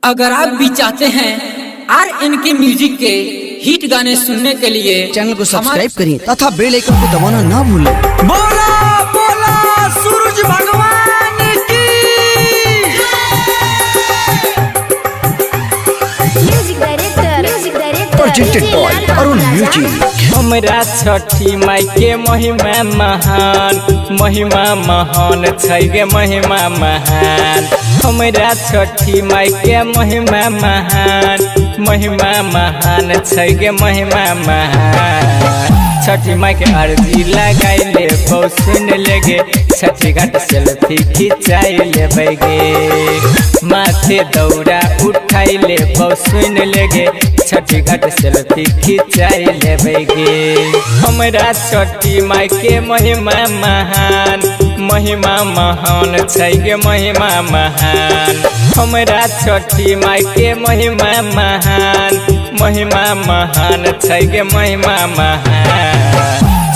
अगर आप भी चाहते हैं are इनके म्यूजिक के हिट गाने सुनने के लिए चैनल को सब्सक्राइब करें तथा बेल आइकन को दबाना ना भूलें। बोला बोला सूरज भगवान की। Music director presented by Arun music. हमरा छठी माई के महिमा महान, महिमा महान छै गे महिमा महान। हमरा छठी माई के महिमा महान, महिमा महान छै गे महिमा महान। छठी माई के अर्जी लगाई लेबौ सुन लेगे, छठी घाट सेल्फी खिंचाई लेबै गे। माथे दौड़ा उठाई लेबौ सुन लेगे, छठी घाट सेल्फी खिंचाई लेबै गे। हमरा छठी माई के महिमा महान, महिमा महान छै गे महिमा महान। हमरा छठी माई के महिमा महान, महिमा महान छै गे महिमा महान।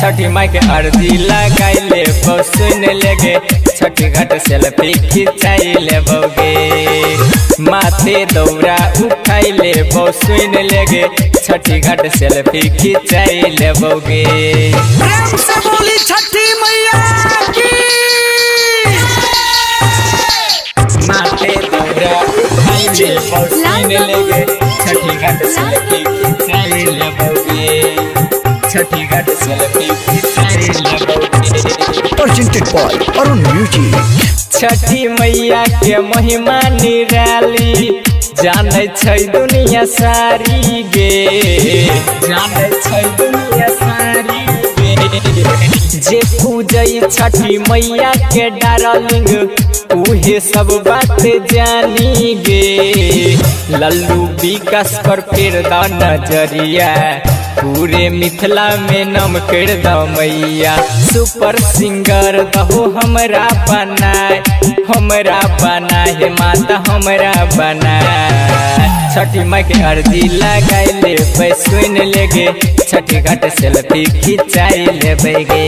छठी माई के अर्जी लगाई लेबौ सुन लेगे, छठी घाट सेल्फी खिंचाई लेबौ गे। माथे दौड़ा उठाई लेबौ सुन लेगे, छठी घाट सेल्फी खिंचाई लेबौ गे। प्रेम से बोली छठी मैया की। माथे दौड़ा उठाई लेबौ सुन लेगे, छठी घाट सेल्फी खिंचाई लेबौ गे। छठी घाट सेल्फी खिंचाई लेबौ गे। Presented by Arun music. छठी मैया के महिमा निराली, जानै छै दुनिया सारी गे। जानै छै दुनिया सारी गे। जे पूजै छठी मैया के डार्लिंग, उहे सब बात जानी गे। लल्लू विकास पर फेर द नजरिया, पूरे मिथिला में नम कर द मैया। सुपर सिंगर दहो हमरा बनाए, हमरा बनाए माता हमरा बनाए। छठी माई के अर्जी लगाई लेबै सुन लेगे, छठी घाट सेल्फी खिंचाई लेबै गे।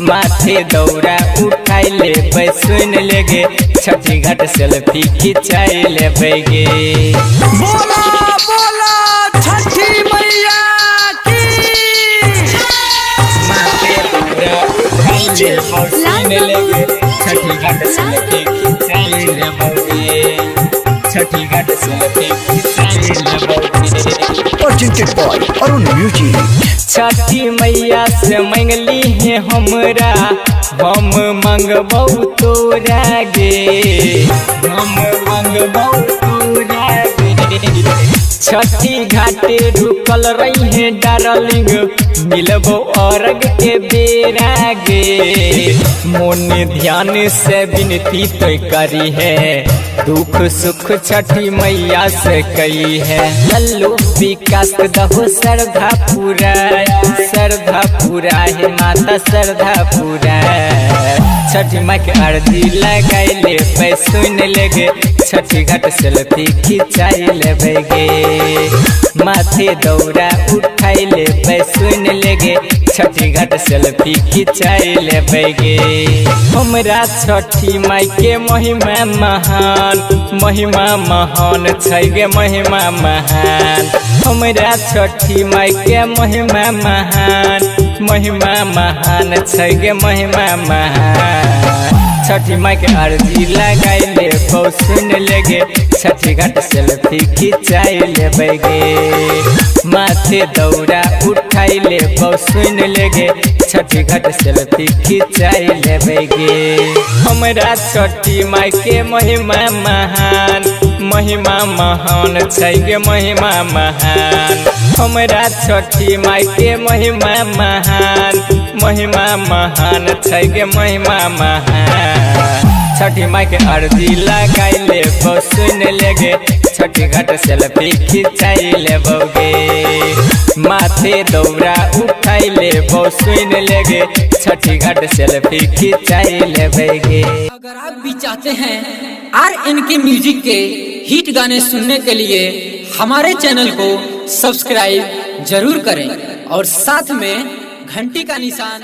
माथे दौड़ा उठाई लेबै सुन लेगे, छठी घाट सेल्फी खिंचाई लेबै गे। बोला बोला छठी मैया की। माथे दौड़ा उठाई लेबै सुन लेगे, छठी घाट सेल्फी खिंचाई लेबै गे। छठी घाट सेल्फी खिंचाई लेबै गे। Presented by Arun music. छठी मैया से मंगली है हमरा, हम मंगबौ तोरा गे। हम मंगबौ तोरा गे। छठी घाटे रुकल रही है डार्लिंग, मिलबो अर्घ के बेरा गे। मोन ध्यान से विनती तो करी है, दुख सुख छठी मैया से कही है। लल्लू विकास दहो श्रद्धा पूरा, श्रद्धा पूरा है माता श्रद्धा पूरा। छठी माई के अर्जी लगाई लेबै सुन लेगे, छठी घाट सेल्फी खिंचाई लेबै गे। माथे दौड़ा उठाई लेबै सुन लेगे, छठी घाट सेल्फी खिंचाई लेबै गे। हमरा छठी माई के महिमा महान, महिमा महान छै गे महिमा महान। हमरा छठी माई के महिमा महान, महिमा महान छै गे महिमा महान। छठी माई के अर्जी लगाई लेबौ सुन लेगे, छठी घाट सेल्फी खिंचाई लेबै गे। माथे दौड़ा उठाई लेबौ सुन लेगे, छठी घाट सेल्फी खिंचाई लेबै गे। हमरा छठी माई के महिमा महान, महिमा महान छै गे महिमा महान। हमरा छठी माई के महिमा महान, महिमा महान छै गे महिमा महान। छठी माई के अर्जी लगाई लेबौ सुन लेगे, छठी घाट सेल्फी खिंचाई लेबौ गे। माथे दौड़ा उठाई लेबौ सुन लेगे, छठी घाट सेल्फी खिंचाई लेबै गे। अगर आप भी चाहते हैं are इनके म्यूजिक के हिट गाने सुनने के लिए हमारे चैनल को सब्सक्राइब जरूर करें और साथ में घंटी का निशान